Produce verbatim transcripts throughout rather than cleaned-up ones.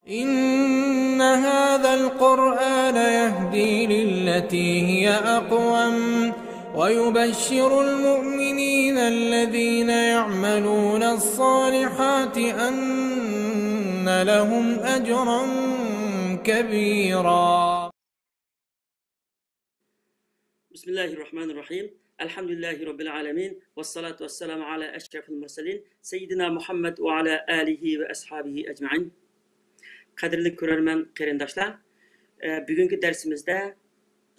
إن هذا القرآن يهدي للتي هي أقوم ويبشر المؤمنين الذين يعملون الصالحات أن لهم أجرا كبيرا. بسم الله الرحمن الرحيم. الحمد لله رب العالمين. والصلاة والسلام على أشرف المرسلين سيدنا محمد وعلى آله وأصحابه أجمعين. قەدىرلىك كۆرەرمەن قېرىنداشلار، ئە، بۈگۈنكى دەرسىمىزدە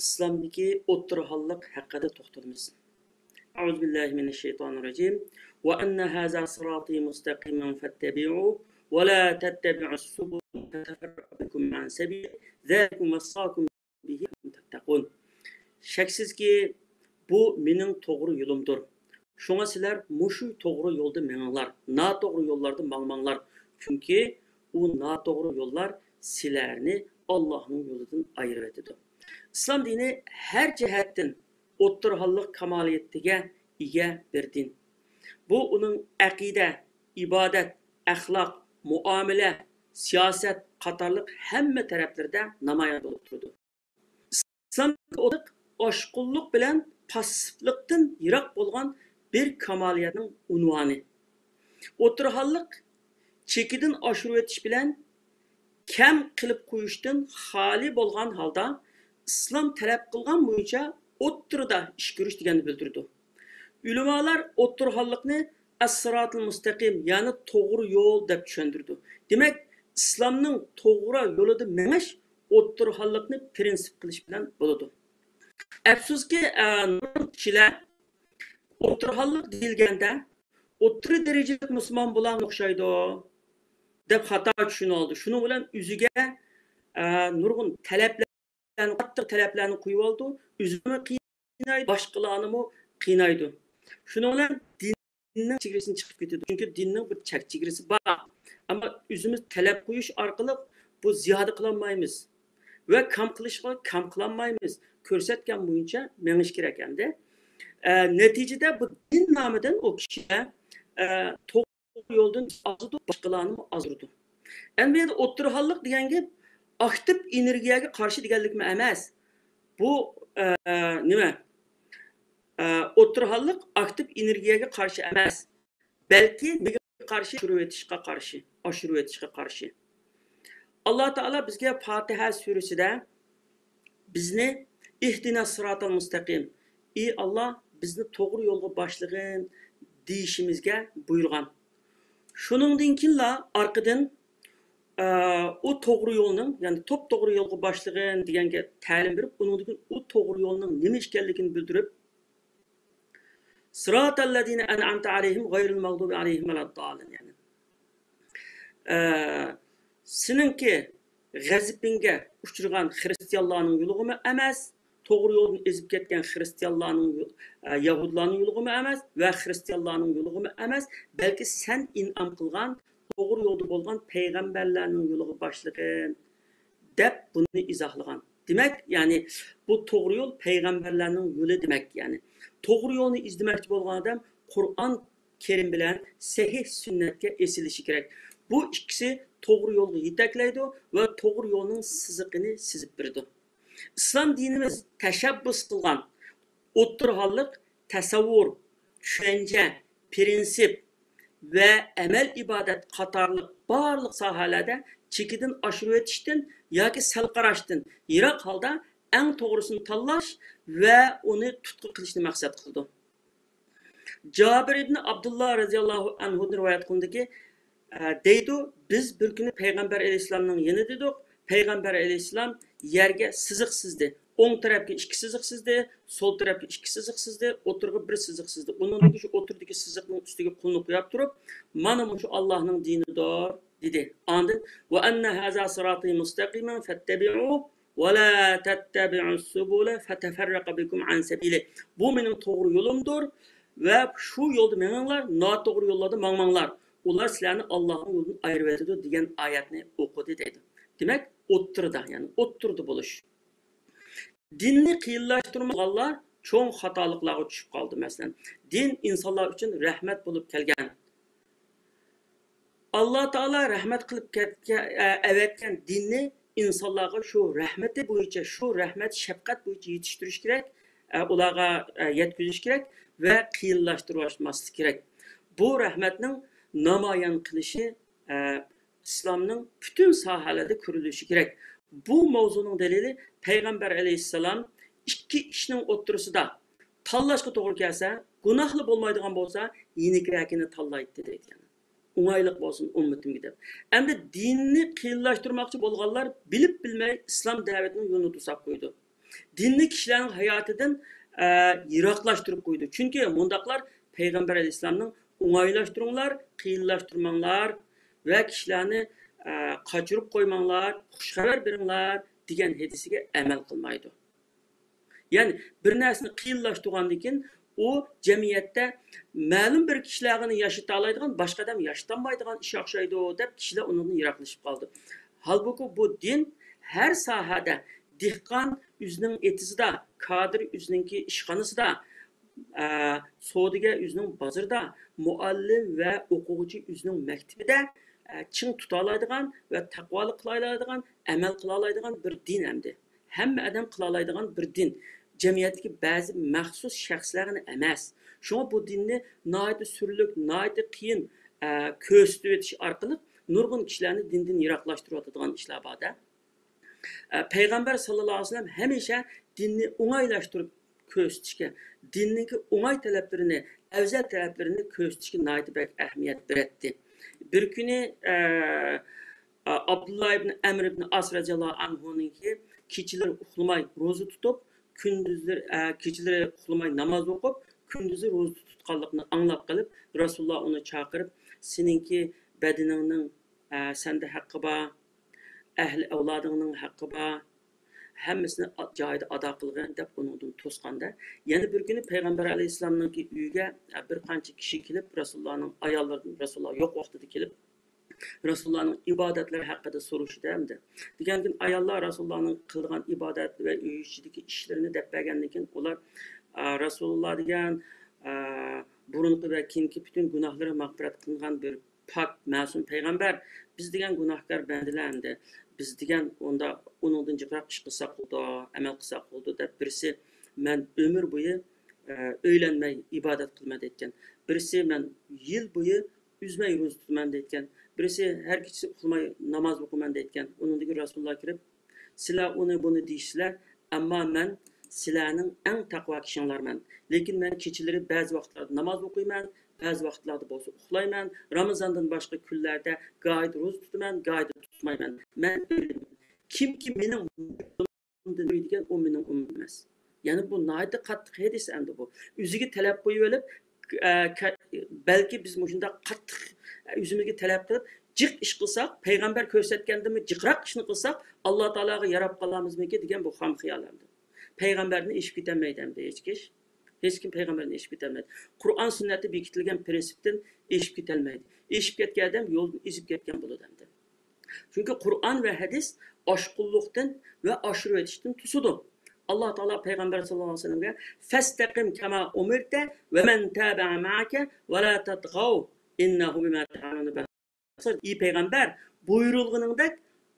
ئىسلامدىكى ئوتتۇرا ھاللىق ھەققىدە توختىلىمىز. أعوذ بالله من الشيطان الرجيم. وأن هذا صراطي مستقيما فاتبعوه ولا تتبعوا السبل فتفرق بكم عن سبيله ذلكم وصاكم به لعلكم تتقون. شەكسىزكى، بۇ مېنىڭ توغرا يولۇمدۇر. شۇڭا سىلەر مۇشۇ توغرا يولدا مېڭىڭلار، ناتوغرا يوللاردا ماڭماڭلار. چۈنكى ئۇ ناتوغرا يوللار سىلەرنى ئاللاھنىڭ يولىدىن ئايرىۋېتىدۇ. ئىسلام دىنى ھەر جەھەتتىن ئوتتۇرا ھاللىق كامالىيىتىگە ئىگە بىر دىن. بۇ ئۇنىڭ ئەقىدە، ئىبادەت، ئەخلاق، مۇئامىلە، سىياسەت قاتارلىق ھەممە تەرەپلىرىدە نامايان بولۇپ تۇرىدۇ. ئىسلامدىكى ئوتتۇرا ھاللىق ئاشقۇنلۇق بىلەن پاسسىپلىقتىن يىراق بولغان بىر كامالىيەتنىڭ ئۇنۋانى. ئوتتۇرا ھاللىق چېكىدىن ئاشۇرۇۋېتىش بىلەن كەم قىلىپ قويۇشتىن خالىي بولغان ھالدا ئىسلام تەلەپ قىلغان بويىچە ئوتتۇرىدا ئىش كۆرۈش دېگەننى بىلدۈرىدۇ. ئۆلىمالار ئوتتۇرا ھاللىقنى ئەس-سىراتىل مۇستەقىم، يەنى توغرا يول دەپ چۈشەندۈرىدۇ. دېمەك، ئىسلامنىڭ توغرا يولىدا مېڭىش ئوتتۇرا ھاللىقنى پىرىنسىپ قىلىش بىلەن بولىدۇ. ئەپسۇسكى، ئە، نۇرغۇن كىشىلەر ئوتتۇرا ھاللىق دېيىلگەندە، ئوتتۇرا دەرىجىلىك مۇسۇلمان بولامدۇ ئوخشايدۇ دەپ خاتا چۈشىنىۋالىدۇ. شۇنىڭ بىلەن ئۆزىگە، ئە، نۇرغۇن تەلەپلەرنى، قاتتىق تەلەپلەرنى قويۇۋالىدۇ. ئۆزىنىمۇ قىينايدۇ، باشقىلارنىمۇ قىينايدۇ. شۇنىڭ بىلەن دىننىڭ چېگرىسىدىن چىقىپ كېتىدۇ. چۈنكى دىننىڭ بىر چەك چېگرىسى بار. ئەمما ئۆزىمىز تەلەپ قويۇش ئارقىلىق بۇ زىيادە قىلالمايمىز. ۋە كام قىلىشقا كام قىلالمايمىز. كۆرسەتكەن بويىچە مېڭىش كېرەك ئەمدى. ئە، نەتىجىدە بۇ دىن نامىدىن ئۇ كىشى، ئە، توغرا يولدىن ئازىدۇ، باشقىلارنىمۇ ئازدۇرىدۇ. ئەمدى بۇ يەردە ئوتتۇرا ھاللىق دېگەن گەپ ئاكتىپ ئېنېرگىيەگە قارشى دېگەنلىكمۇ ئەمەس. بۇ، ئە، نېمە؟ ئە، ئوتتۇرا ھاللىق ئاكتىپ ئېنېرگىيەگە قارشى ئەمەس، بەلكى نېمىگە قارشى؟ ئاشۇرۇۋېتىشقا قارشى، ئاشۇرۇۋېتىشقا قارشى. ئاللا تائالا بىزگە پاتىھە سۈرىسىدە بىزنى ئىھدىنا سىراتال مۇستەقىم، ئى ئاللا، بىزنى توغرا يولغا باشلىغىن دېيىشىمىزگە بۇيرۇغان. شۇنىڭدىن كېيىنلا ئارقىدىن، ئە، ئۇ توغرا يولنىڭ، يەنى توپتوغرا يولغا باشلىغىن دېگەنگە تەلىم بېرىپ، ئۇنىڭدىن كېيىن ئۇ توغرا يولنىڭ نېمە ئىكەنلىكىنى بىلدۈرۈپ، صراط الذين أنعمت عليهم غير المغضوب عليهم ولا الضالين، يەنى، ئە، سېنىڭكى غەزىپىڭگە ئۇچرىغان خىرىستىيانلارنىڭ يولىغىمۇ ئەمەس، توغرا يولدىن ئېزىپ كەتكەن خىرىستىيانلارنىڭ يو-، ئە، يەھۇدىيلارنىڭ يولىغىمۇ ئەمەس ۋە خىرىستىيانلارنىڭ يولىغىمۇ ئەمەس، بەلكى سەن ئىنئام قىلغان توغرا يولدا بولغان پەيغەمبەرلەرنىڭ يولىغا باشلىغىن، دەپ بۇنى ئىزاھلىغان. دېمەك، يەنى بۇ توغرا يول پەيغەمبەرلەرنىڭ يولى دېمەك، يەنى توغرا يولنى ئىزدىمەكچى بولغان ئادەم قۇرئان كەرىم بىلەن سەھىھ سۈننەتكە ئېسىلىشى كېرەك. بۇ ئىككىسى توغرا يولغا يېتەكلەيدۇ ۋە توغرا يولنىڭ سىزىقىنى سىزىپ بېرىدۇ. ئىسلام دىنىمىز تەشەببۇس قىلغان ئوتتۇرا ھاللىق تەسەۋۋۇر، چۈشەنچە، پىرىنسىپ ۋە ئەمەل ئىبادەت قاتارلىق بارلىق ساھەلەردە چېكىدىن ئاشۇرۇۋېتىشتىن ياكى سەل قاراشتىن يىراق ھالدا ئەڭ توغرىسىنى تاللاش ۋە ئۇنى تۇتقا قىلىشنى مەقسەت قىلىدۇ. جابىر ئىبنى ئابدۇللا رەزىياللاھۇ ئەنھۇدىن رىۋايەت قىلىنىدۇكى، ئە، دەيدۇ، بىز بىر كۈنى پەيغەمبەر ئەلەيھىسسالامنىڭ يېنىدا ئىدۇق. پەيغەمبەر ئەلەيھىسسالام يەرگە سىزىق سىزدى. ئوڭ تەرەپكە ئىككى سىزىق سىزدى، سول تەرەپكە ئىككى سىزىق سىزدى، ئوتتۇرىغا بىر سىزىق سىزدى. ئۇنىڭدىن كېيىن شۇ ئوتتۇرىدىكى سىزىقنىڭ ئۈستىگە قولىنى قويۇپ تۇرۇپ، مانا مۇشۇ ئاللاھنىڭ دىنىدۇر، دېدى. ئاندىن، وأن هذا صراطي مستقيما فاتبعوه ولا تتبعوا السبل فتفرق بكم عن سبيله. بۇ مېنىڭ توغرا يولۇمدۇر ۋە شۇ يولدا مېڭىڭلار، ناتوغرا يوللاردا ماڭماڭلار. ئۇلار سىلەرنى ئاللاھنىڭ يولىدىن ئايرىۋېتىدۇ، دېگەن ئايەتنى ئوقۇدى دەيدۇ. دېمەك، ئوتتۇرىدا، يەنى ئوتتۇرىدا بولۇش. دىننى قىيىنلاشتۇرمىغانلار چوڭ خاتالىقلارغا چۈشۈپ قالدى. مەسىلەن، دىن ئىنسانلار ئۈچۈن رەھمەت بولۇپ كەلگەن. ئاللا تائالا رەھمەت قىلىپ كەتكەن، ئەۋەتكەن دىننى ئىنسانلارغا شۇ رەھمىتى بويىچە، شۇ رەھمەت، شەپقەت بويىچە يېتىشتۈرۈش كېرەك، ئۇلارغا يەتكۈزۈش كېرەك ۋە قىيىنلاشتۇرۇۋاتماسلىق كېرەك. بۇ رەھمەتنىڭ نامايان قىلىشى ئىسلامنىڭ پۈتۈن ساھەلەردە كۆرۈلۈشى كېرەك. بۇ ماۋزۇنىڭ دەلىلى، پەيغەمبەر ئەلەيھىسسالام ئىككى ئىشنىڭ ئوتتۇرىسىدا تاللاشقا توغرا كەلسە، گۇناھلا بولمايدىغان بولسا، يېنىكرەكىنى تاللايتتى دەيدىكەن. ئوڭايلىق بولسۇن ئۈممىتىمگە دەپ. ئەمدى دىننى قىيىنلاشتۇرماقچى بولغانلار بىلىپ بىلمەي ئىسلام دەۋىتىنىڭ يولىنى توساپ قويىدۇ. دىننى كىشىلەرنىڭ ھاياتىدىن، ئە، يىراقلاشتۇرۇپ قويىدۇ. چۈنكى مۇنداقلار پەيغەمبەر ئەلەيھىسسالامنىڭ «ئوڭايلاشتۇرۇڭلار، قىيىنلاشتۇرماڭلار ۋە كىشىلەرنى، ئە، قاچۇرۇپ قويماڭلار، خۇش خەۋەر بېرىڭلار» دېگەن ھەدىسىگە ئەمەل قىلمايدۇ. يەنى بىر نەرسىنى قىيىنلاشتۇرغاندىن كېيىن، ئۇ جەمئىيەتتە مەلۇم بىر كىشىلەرگىلا ياشىتالايدىغان، باشقا ئادەم ياشىتالمايدىغان ئىش ئوخشايدۇ دەپ، كىشىلەر ئۇنىڭدىن يىراقلىشىپ قالىدۇ. ھالبۇكى، بۇ دىن ھەر ساھەدە، دېھقان ئۆزىنىڭ ئېتىزىدا، كادىر ئۆزىنىڭكى ئىشخانىسىدا، ئە، سودىگەر ئۆزىنىڭ بازىرىدا، مۇئەللىم ۋە ئوقۇغۇچى ئۆزىنىڭ مەكتىپىدە، ئە، چىڭ تۇتالايدىغان ۋە تەقۋالىق قىلالايدىغان، ئەمەل قىلالايدىغان بىر دىن ئەمدى. ھەممە ئادەم قىلالايدىغان بىر دىن. جەمئىيەتتىكى بەزى مەخسۇس شەخسلەرگىلا ئەمەس. شۇڭا بۇ دىننى ناھايىتى سۈرلۈك، ناھايىتى قىيىن، ئە، كۆرسىتىۋېتىش ئارقىلىق نۇرغۇن كىشىلەرنى دىندىن يىراقلاشتۇرۇۋاتىدىغان ئىشلار بار-دە. ئە، پەيغەمبەر ساللاللاھۇ ئەلەيھى ۋەسەللەم ھەمىشە دىننى ئوڭايلاشتۇرۇپ كۆرسىتىشكە، دىننىڭكى ئوڭاي تەرەپلىرىنى، ئەۋزەل تەرەپلىرىنى كۆرسىتىشكە ناھايىتى بەك ئەھمىيەت بېرەتتى. بىر كۈنى، ئە، ئابدۇللا ئىبن ئەمر ئىبن ئاس رەزىياللاھۇ ئەنھۇنىڭكى كېچىلىرى ئۇخلىماي روزا تۇتۇپ، كۈندۈزلىرى، ئە، كېچىلىرى ئۇخلىماي ناماز ئوقۇپ، كۈندۈزى روزا تۇتقانلىقىنى ئاڭلاپ قېلىپ، رەسۇلۇللا ئۇنى چاقىرىپ، «سېنىڭكى بەدىنىڭنىڭ، ئە، سەندە ھەققى بار، ئەھلى ئەۋلادىڭنىڭ ھەققى بار، ھەممىسىنى ئا-، جايىدا ئادا قىلغىن» دەپ ئۇنىڭدىن توسقاندا، يەنە بىر كۈنى پەيغەمبەر ئەلەيھىسسالامنىڭكى ئۆيىگە، ئە، بىر قانچە كىشى كېلىپ، رەسۇلۇللانىڭ ئاياللىرىدىن، رەسۇلۇللا يوق ۋاقتىدا كېلىپ، رەسۇلۇللانىڭ ئىبادەتلىرى ھەققىدە سورىشىدۇ ئەمدى. دېگەندىكىن ئاياللار رەسۇلۇللانىڭ قىلىدىغان ئىبادەت ۋە ئۆي ئىچىدىكى ئىشلىرىنى دەپ بەرگەندىن كېيىن، ئۇلار، ئە، رەسۇلۇللا دېگەن، ئە، بۇرۇنقى ۋە كېيىنكى پۈتۈن گۇناھلىرى مەغپىرەت قىلىنغان بىر پاك، مەسۇم پەيغەمبەر، بىز دېگەن گۇناھكار بەندىلەر ئەمدى، بىز دېگەن ئۇنداق ئۇنىڭدىن جىقراق ئىش قىلساق بولىدۇ، ئەمەل قىلساق بولىدۇ دەپ، بىرسى، مەن ئۆمۈر بويى، ئە، ئۆيلەنمەي ئىبادەت قىلىمەن دەيدىكەن. بىرسى، مەن يىل بويى ئۈزمەي روزا تۇتىمەن دەيدىكەن. بىرسى، ھەر كېچىسى ئۇخلىماي ناماز ئوقۇيمەن دەيدىكەن. ئۇنىڭدىن كېيىن رەسۇلۇللا كىرىپ، سىلەر ئۇنى بۇنى دېيىشسىلەر، ئەمما مەن سىلەرنىڭ ئەڭ تەقۋا كىشىڭلارمەن. لېكىن مەن كېچىلىرى بەزى ۋاقىتلاردا ناماز ئوقۇيمەن، بەزى ۋاقىتلاردا بولسا ئۇخلايمەن. رامىزاندىن باشقا كۈنلەردە گاھىدا روزا تۇتىمەن، گاھىدا تۇتمايمەن. مەن ئۆيلىنىمەن. كىمكى مېنىڭ ئۈممىتىمدىن دېگەن، ئۇ مېنىڭ ئۈممىتىم ئەمەس. يەنى بۇ ناھايىتى قاتتىق ھەدىس ئەمدى بۇ. ئۆزىگە تەلەپ قويۇۋېلىپ، ئە، كە-، بەلكى بىز مۇشۇنداق قاتتىق، ئە، ئۆزىمىزگە تەلەپ قىلىپ، جىق ئىش قىلساق، پەيغەمبەر كۆرسەتكەندىنمۇ جىقراق ئىشنى قىلساق، ئاللا تائالاغا ياراپ قالامىزمىكىن دېگەن بۇ خام خىيال ئەمدى. پەيغەمبەردىن ئېشىپ كېتەلمەيدۇ ئەمدى ھېچ كىشى. ھېچكىم پەيغەمبەردىن ئېشىپ كېتەلمەيدۇ. قۇرئان سۈننەتتە بېكىتىلگەن پىرىنسىپتىن ئېشىپ كېتەلمەيدۇ. ئېشىپ كەتكەن ئادەم يولدىن ئېزىپ كەتكەن بولىدۇ ئەمدى. چۈنكى قۇرئان ۋە ھەدىس ئاشقۇنلۇقتىن ۋە ئاشۇرۇۋېتىشتىن توسىدۇ. ئاللا تائالا پەيغەمبەر ساللاللاھۇ ئەلەيھى ۋەسەللەمگە، «فەستەقىم كەما ئۇمىرتە ۋە مەن تابەئە مەئەكە ۋە لا تەتغەۋ ئىننەھۇ بىما تەئمەلۇنە بەسىر.» ئى پەيغەمبەر، بۇيرۇلغىنىڭدەك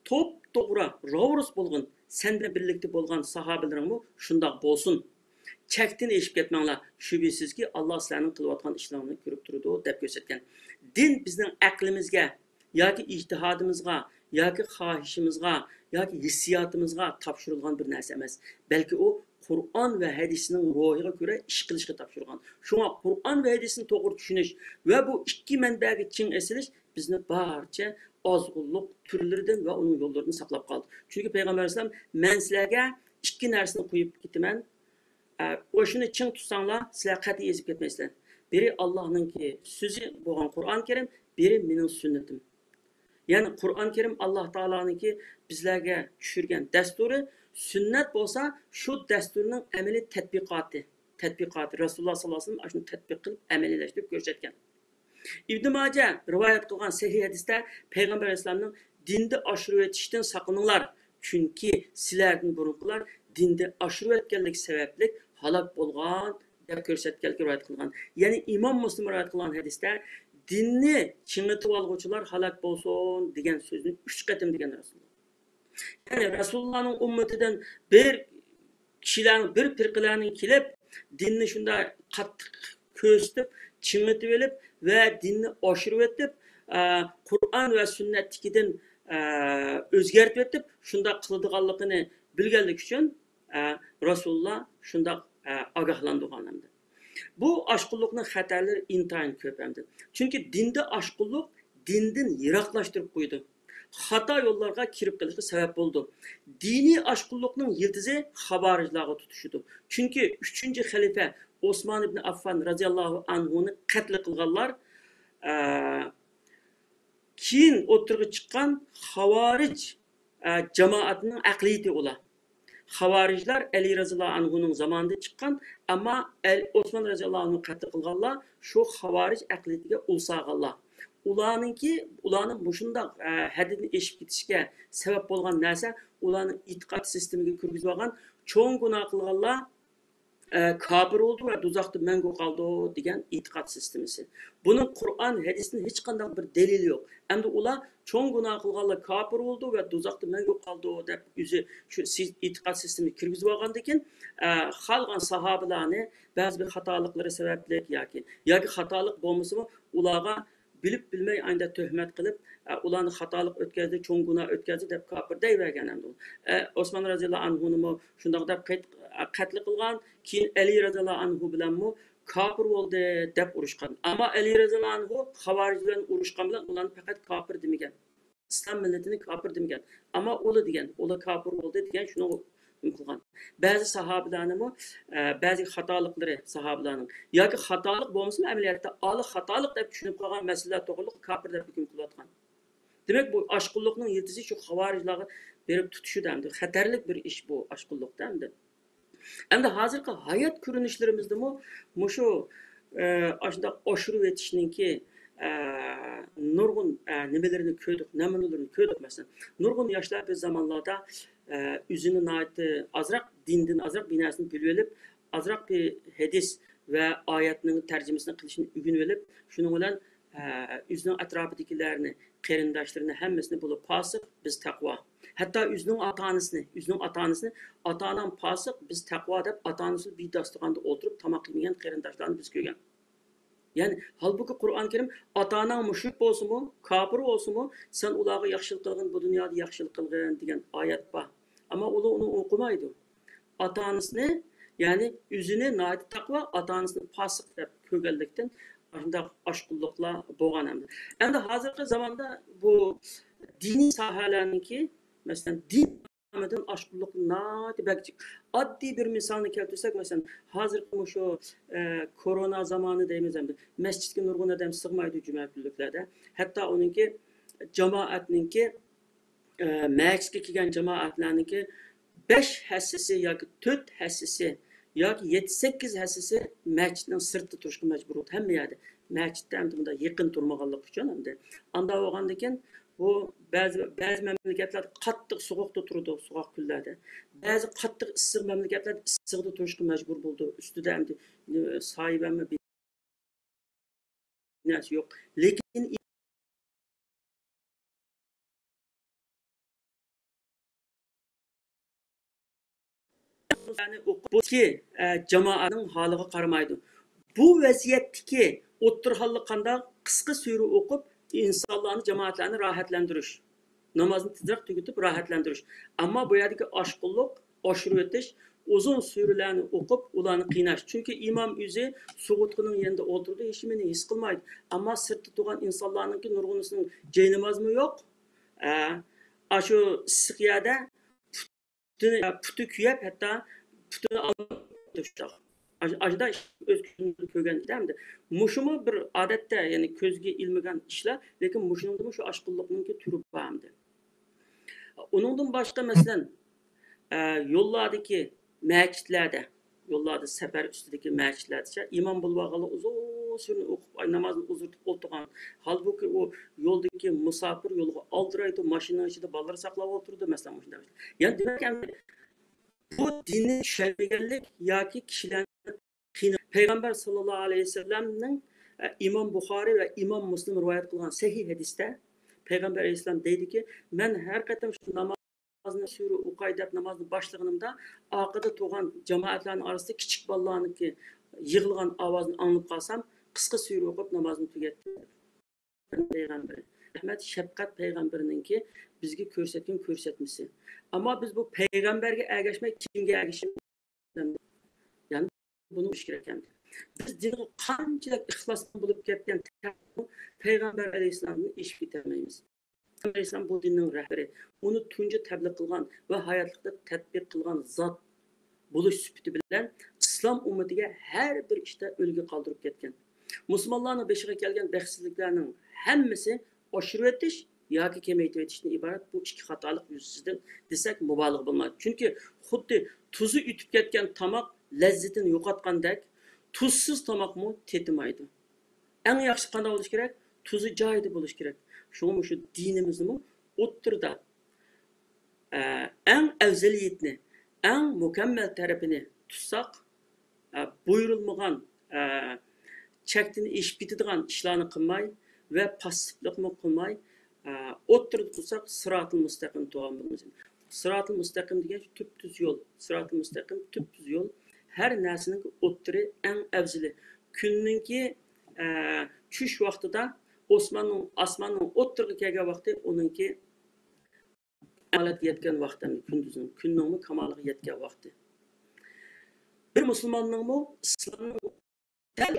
توپتوغرا، راۋۇرۇس بولغىن، سەن بىلەن بىرلىكتە بولغان ساھابىلىرىڭمۇ شۇنداق بولسۇن. چەكتىن ئېشىپ كەتمەڭلار، شۈبھىسىزكى، ئاللا سىلەرنىڭ قىلىۋاتقان ئىشلىرىڭلارنى كۆرۈپ تۇرىدۇ، دەپ كۆرسەتكەن. دىن بىزنىڭ ئەقلىمىزگە ياكى ئىجتىھادىمىزغا، ياكى خاھىشىمىزغا، ياكى ھېسسىياتىمىزغا تاپشۇرۇلغان بىر نەرسە ئەمەس، بەلكى ئۇ قۇرئان ۋە ھەدىسنىڭ روھىغا كۆرە ئىش قىلىشقا تاپشۇرغان. شۇڭا قۇرئان ۋە ھەدىسنى توغرا چۈشىنىش ۋە بۇ ئىككى مەنبەگە چىڭ ئېسىلىش بىزنى بارچە ئازغۇنلۇق تۈرلىرىدىن ۋە ئۇنىڭ يوللىرىدىن ساقلاپ قالدى. چۈنكى پەيغەمبەر ئەلەيھىسسالام، «مەن سىلەرگە ئىككى نەرسىنى قويۇپ كېتىمەن، ئە، ئاشۇنى چىڭ تۇتساڭلار، سىلەر قەتئىي ئېزىپ كەتمەيسىلەر. بىرى ئاللانىڭكى سۆزى بولغان قۇرئان كەرىم، بىرى مېنىڭ سۈننىتىم.» يەنى قۇرئان كەرىم ئاللا تائالانىڭكى بىزلەرگە چۈشۈرگەن دەستۇرى، سۈننەت بولسا شۇ دەستۇرنىڭ ئەمەلىي تەتبىقاتى، تەتبىقاتى، رەسۇلۇللا ساللاللاھۇ ئەلەيھى ۋەسەللەم ئاشۇنى تەتبىق قىلىپ ئەمەلىيلەشتۈرۈپ كۆرسەتكەن. ئىبنى ماجە رىۋايەت قىلغان سەھىھ ھەدىستە پەيغەمبەر ئەلەيھىسسالامنىڭ، «دىندا ئاشۇرۇۋېتىشتىن ساقلىنىڭلار، چۈنكى سىلەردىن بۇرۇنقىلار دىندا ئاشۇرۇۋەتكەنلىكى سەۋەبلىك ھالاك بولغان» دەپ كۆرسەتكەنلىكى رىۋايەت قىلغان. يەنى ئىمام مۇسلىم رىۋايەت قىلغان ھەدىستە، دىننى چىڭىتىۋالغۇچىلار ھالاك بولسۇن دېگەن سۆزنى ئۈچ قېتىم دېگەن رەسۇلۇللا. يەنى رەسۇلۇللانىڭ ئۈممىتىدىن بىر كىشىلەرنىڭ، بىر پىرقىلەرنىڭ كېلىپ، دىننى شۇنداق قاتتىق كۆرسىتىپ، چىڭىتىۋېلىپ ۋە دىننى ئاشۇرۇۋېتىپ، ئە، قۇرئان ۋە سۈننەتتىكىدىن، ئە، ئۆزگەرتىۋېتىپ، شۇنداق قىلىدىغانلىقىنى بىلگەنلىكى ئۈچۈن، ئە، رەسۇلۇللا شۇنداق، ئە، ئاگاھلاندۇرغان ئەمدى. بۇ ئاشقۇنلۇقنىڭ خەتەرلىرى ئىنتايىن كۆپ ئەمدى. چۈنكى دىندا ئاشقۇنلۇق دىندىن يىراقلاشتۇرۇپ قويىدۇ. خاتا يوللارغا كىرىپ قېلىشقا سەۋەب بولىدۇ. دىنىي ئاشقۇنلۇقنىڭ يىلتىزى خاۋارىجلارغا تۇتىشىدۇ. چۈنكى ئۈچىنچى خەلىپە ئوسمان ئىبن ئاففان رازىياللاھۇ ئەنھۇنى قەتل قىلغانلار، ئە، كېيىن ئوتتۇرىغا چىققان خاۋارىج، ئە، جامائەتنىڭ ئەقلىيىتى ئۇلار. خاۋارىجلار ئەلى رازىياللاھۇ ئەنھۇنىڭ زامانىدا چىققان، ئەمما ئەل-، ئوسمان رازىياللاھۇ ئەنھۇ قەتل قىلغانلار شۇ خاۋارىج ئەقلىيىتىگە ئۇل سالغانلار. ئۇلارنىڭكى، ئۇلارنىڭ مۇشۇنداق، ئە، ھەددىدىن ئېشىپ كېتىشىگە سەۋەب بولغان نەرسە، ئۇلارنىڭ ئېتىقاد سىستېمىگە كىرگۈزۈۋالغان، چوڭ گۇناھ قىلغانلار، ئە، كاپىر بولدى ۋە دوزاختا مەڭگۈ قالدى دېگەن ئېتىقاد سىستېمىسى. بۇنىڭ قۇرئان، ھەدىستىن ھېچقانداق بىر دەلىلى يوق. ئەمدى ئۇلار چوڭ گۇناھ قىلغانلار كاپىر بولدى ۋە دوزاختا مەڭگۈ قالدى دەپ ئۆزى شۇ سى-، ئېتىقاد سىستېمىسىگە كىرگۈزۈۋالغاندىن كېيىن، ئە، خالىغان ساھابىلەرنى بەزى بىر خاتالىقلىرى سەۋەبلىك ياكى، ياكى خاتالىق بولمىسىمۇ ئۇلارغا بىلىپ بىلمەي ئانداق تۆھمەت قىلىپ، ئە، ئۇلارنى خاتالىق ئۆتكەزدى، چوڭ گۇناھ ئۆتكەزدى دەپ كاپىر دەيۋەرگەن ئەمدى. ئە، ئوسمان رازىياللاھۇ ئەنھۇنىمۇ شۇنداق دەپ قەت-، قەتل قىلغان. كېيىن ئەلى رازىياللاھۇ ئەنھۇ بىلەنمۇ كاپىر بولدى دەپ ئۇرۇشقان. ئەمما ئەلى رازىياللاھۇ ئەنھۇ خاۋارىج بىلەن ئۇرۇشقان بىلەن ئۇلارنى پەقەت كاپىر دېمىگەن. ئىسلام مىللىتىنى كاپىر دېمىگەن. ئەمما ئۇلار دېگەن، ئۇلار كاپىر بولدى دېگەن شۇنىڭغا ھۆكۈم قىلغان. بەزى ساھابىلەرنىمۇ، ئە، بەزى خاتالىقلىرى ساھابىلەرنىڭ ياكى خاتالىق بولمىسىمۇ ئەمەلىيەتتە ئالىي خاتالىق دەپ چۈشىنىپ قالغان مەسىلىلەر توغرىلىق كاپىر دەپ ھۆكۈم قىلىۋاتقان. دېمەك، بۇ ئاشقۇنلۇقنىڭ يىلتىزى شۇ خاۋارىجلارغا بېرىپ تۇتىشىدۇ ئەمدى. خەتەرلىك بىر ئىش بۇ ئاشقۇنلۇقتا ئەمدى. ئەمدى ھازىرقى ھايات كۆرۈنۈشلىرىمىزدىمۇ مۇشۇ، ئە، ئاشۇنداق ئاشۇرۇۋېتىشنىڭكى، ئە، نۇرغۇن، ئە، نېمىلىرىنى كۆردۇق، نەمۇنىلىرىنى كۆردۇق. مەسىلەن، نۇرغۇن ياشلار بىر زامانلاردا، ئە، ئۆزىنى ناھايىتى ئازراق، دىندىن ئازراق بىر نەرسىنى بىلىۋېلىپ، ئازراق بىر ھەدىس ۋە ئايەتنىڭ تەرجىمىسىنى قىلىشنى ئۆگىنىۋېلىپ، شۇنىڭ بىلەن، ئە، ئۆزىنىڭ ئەتراپىدىكىلەرنى، قېرىنداشلىرىنى ھەممىسىنى بۇلار پاسىق، بىز تەقۋا. ھەتتا ئۆزىنىڭ ئاتا-ئانىسىنى، ئۆزىنىڭ ئاتا-ئانىسىنى، ئاتا-ئانام پاسىق، بىز تەقۋا دەپ ئاتا-ئانىسى بىر داستىخاندا ئولتۇرۇپ تاماق يېمىگەن قېرىنداشلارنى بىز كۆرگەن. يەنى، ھالبۇكى، قۇرئان كەرىم، ئاتا-ئاناڭ مۇشرىك بولسىمۇ، كاپىر بولسىمۇ، سەن ئۇلارغا ياخشىلىق قىلغىن، بۇ دۇنيادا ياخشىلىق قىلغىن دېگەن ئايەت بار. ئەمما ئۇلار ئۇنى ئوقۇمايدۇ. ئاتا-ئانىسىنى، يەنى ئۆزىنى ناھايىتى تەقۋا، ئاتا-ئانىسىنى پاسىق دەپ كۆرگەنلىكتىن، ئاشۇنداق ئاشقۇنلۇقلار بولغان ئەمدى. ئەمدى ھازىرقى زاماندا بۇ دىنىي ساھەلەرنىڭكى، مەسىلەن، دىن نامىدىن ئاشقۇنلۇق ناھايىتى بەك جىق. ئاددىي بىر مىسالنى كەلتۈرسەك، مەسىلەن، ھازىرقى مۇشۇ، ئە، كورونا زامانى دەيمىز ئەمدى. مەسچىتكە نۇرغۇن ئادەم سىغمايدۇ جۈمە كۈنلۈكلەردە. ھەتتا ئۇنىڭكى جامائەتنىڭكى، ئە، مەسچىتكە كەلگەن جامائەتلەرنىڭكى بەش ھەسسىسى ياكى تۆت ھەسسىسى ياكى يەتتە، سەككىز ھەسسىسى مەسچىتنىڭ سىرتىدا تۇرۇشقا مەجبۇر بولدى ھەممە يەردە. مەسچىتتە ئەمدى مۇنداق يېقىن تۇرمىغانلىقى ئۈچۈن ئەمدى. ئانداق بولغاندىكىن بۇ بەزى، بەزى مەملىكەتلەردە قاتتىق سوغۇقتا تۇرىدۇ، سوغۇق كۈنلەردە. بەزى قاتتىق ئىسسىق مەملىكەتلەردە ئىسسىقتا تۇرۇشقا مەجبۇر بولىدۇ. ئۈستىدە ئەمدى، ئە، سايىۋەنمۇ بىناسى يوق. لېكىن ئوقۇپ، بۇ، ئە، جامائەتنىڭ ھالىغا قارىمايدۇ. بۇ ۋەزىيەتتىكى ئوتتۇرا ھاللىق قانداق؟ قىسقا سۈرە ئوقۇپ، ئىنسانلارنى، جامائەتلەرنى راھەتلەندۈرۈش. نامازنى تېزرەك تۈگىتىپ راھەتلەندۈرۈش. ئەمما بۇ يەردىكى ئاشقۇنلۇق، ئاشۇرۇۋېتىش، ئۇزۇن سۈرىلەرنى ئوقۇپ، ئۇلارنى قىيناش. چۈنكى ئىمام ئۆزى سۇغۇتقىنىڭ يېنىدا ئولتۇرىدۇ، ھېچنېمىنى ھېس قىلمايدۇ. ئەمما سىرتتا تۇرغان ئىنسانلارنىڭكى نۇرغۇنىسىنىڭ جاينامازمۇ يوق. ئە، ئاشۇ ئىسسىق يەردە پۇتىنى، پۇتى كۆيۈپ، ھەتتا پۇتىنى ئالمايدۇ شۇنداق. ئاش-، ئاشۇنداق ئىش ئۆز كۆزۈم بىلەن كۆرگەن ئىدى ئەمدى. مۇشۇمۇ بىر ئادەتتە، يەنى كۆزگە ئىلمىگەن ئىشلار، لېكىن مۇشۇنىڭدىمۇ شۇ ئاشقۇنلۇقنىڭكى تۈرى بار ئەمدى. ئۇنىڭدىن باشقا، مەسىلەن، ئە، يوللاردىكى مەچىتلەردە، يوللاردا سەپەر ئۈستىدىكى مەچىتلەردىچە ئىمام بولۇۋالغانلار ئۇزۇن سۈرىنى ئوقۇپ، ئاي، نامازنى ئۇزارتىپ ئولتۇرغان. ھالبۇكى، ئۇ يولدىكى مۇساپىر يولغا ئالدىرايدۇ، ماشىنىنىڭ ئىچىدە بالىلىرى ساقلاپ ئولتۇرىدۇ، مەسىلەن، مۇشۇنداق. يەنى، دېمەك، ئەمدى بۇ دىننى چۈشەنمىگەنلىك ياكى كىشىلەرنى قىيناپ، پەيغەمبەر ساللاللاھۇ ئەلەيھى ۋەسەللەمنىڭ ئىمام بۇخارىي ۋە ئىمام مۇسلىم رىۋايەت قىلغان سەھىھ ھەدىستە پەيغەمبەر ئەلەيھىسسالام دەيدىكى، مەن ھەر قېتىم شۇ نامازنى سۈرە ئۇقاي دەپ نامازنى باشلىغىنىمدا، ئارقىدا تۇرغان جامائەتلەرنىڭ ئارىسىدا كىچىك بالىلارنىڭكى يىغلىغان ئاۋازىنى ئاڭلاپ قالسام، قىسقا سۈرە ئوقۇپ نامازنى تۈگەتتىم. پەيغەمبىرى، رەھمەت، شەپقەت پەيغەمبىرىنىڭكى بىزگە كۆرسەتكەن كۆرسەتمىسى. ئەمما بىز بۇ پەيغەمبەرگە ئەگەشمەي، كىمگە ئەگىشىمىز؟ يەنى بۇنى بىلىش كېرەك ئەمدى. بىز دىنغا قانچىلىك ئىخلاس بولۇپ كەتكەن پەيغەمبەر ئەلەيھىسسالامدىن ئېشىپ كېتەلمەيمىز. پەيغەمبەر ئەلەيھىسسالام بۇ دىننىڭ رەھبىرى، ئۇنى تۇنجى تەبلىغ قىلغان ۋە ھاياتلىقتا تەتبىق قىلغان زات بولۇش سۈپىتى بىلەن ئىسلام ئۈممىتىگە ھەر بىر ئىشتا ئۈلگە قالدۇرۇپ كەتكەن. مۇسۇلمانلارنىڭ بېشىغا كەلگەن بەختسىزلىكلەرنىڭ ھەممىسى ئاشۇرۇۋېتىش ياكى كېمەيتىۋېتىشتىن ئىبارەت بۇ ئىككى خاتالىق يۈزىسىدىن دېسەك مۇبالىغە بولمايدۇ. چۈنكى خۇددى تۇزى ئۆتۈپ كەتكەن تاماق لەززىتىنى يوقاتقاندەك، تۇزسىز تاماقمۇ تېتىمايدۇ. ئەڭ ياخشىسى قانداق بولۇشى كېرەك؟ تۇزى جايىدا بولۇشى كېرەك. شۇڭا مۇشۇ دىنىمىزنىمۇ ئوتتۇرىدا، ئە، ئەڭ ئەۋزىيەتنى، ئەڭ مۇكەممەل تەرىپىنى تۇتساق، ئە، بۇيرۇلمىغان، ئە، چەكتىن ئېشىپ كېتىدىغان ئىشلارنى قىلماي ۋە پاسسىپلىقمۇ قىلماي، ئە، ئوتتۇرىدا تۇرساق، سىراتىل مۇستەقىم تۇرغان بولىمىز. سىراتىل مۇستەقىم دېگەن تۈپتۈز يول. سىراتىل مۇستەقىم تۈپتۈز يول. ھەر نەرسىنىڭ ئوتتۇرى ئەڭ ئەۋزىلى. كۈننىڭكى، ئە، چۈش ۋاقتىدا ئوسماننىڭ، ئاسماننىڭ ئوتتۇرىغا كەلگەن ۋاقتى ئۇنىڭكى كامالەتكە يەتكەن ۋاقتى، كۈندۈزنىڭ، كۈننىڭمۇ كامالىغا يەتكەن ۋاقتى. بىر مۇسۇلماننىڭمۇ ئىسلامنىڭ دەل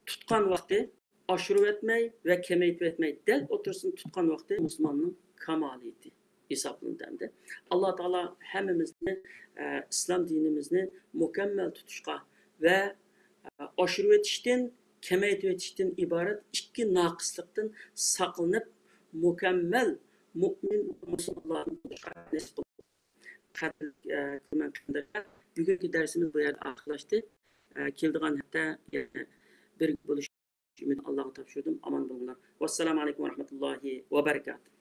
تۇتقان ۋاقتى، ئاشۇرۇۋەتمەي ۋە كېمەيتىۋەتمەي، دەل ئوتتۇرىسىنى تۇتقان ۋاقتى مۇسۇلماننىڭ كامالىيىتى ھېسابلىنىدۇ ئەمدى. ئاللا تائالا ھەممىمىزنى، ئە، ئىسلام دىنىمىزنى مۇكەممەل تۇتۇشقا ۋە، ئە، ئاشۇرۇۋېتىشتىن، كېمەيتىۋېتىشتىن ئىبارەت ئىككى ناقىسلىقتىن ساقلىنىپ، مۇكەممەل مۇئمىن مۇسۇلمانلاردىن بولۇشقا نېسىپ قىلسۇن. قەدىرلىك، ئە، كۆرۈرمەن قېرىنداشلار، بۈگۈنكى دەرسىمىز بۇ يەردە ئاخىرلاشتى. ئە، كېلىدىغان ھەپتە يەنە بىرگە بولۇش ئۈمىدىنى ئاللاغا تاپشۇردۇم. ئامان بولۇڭلار. ۋەسسالامۇ ئەلەيكۇم ۋە رەھمەتۇللاھى ۋە بەرىكاتۇھ.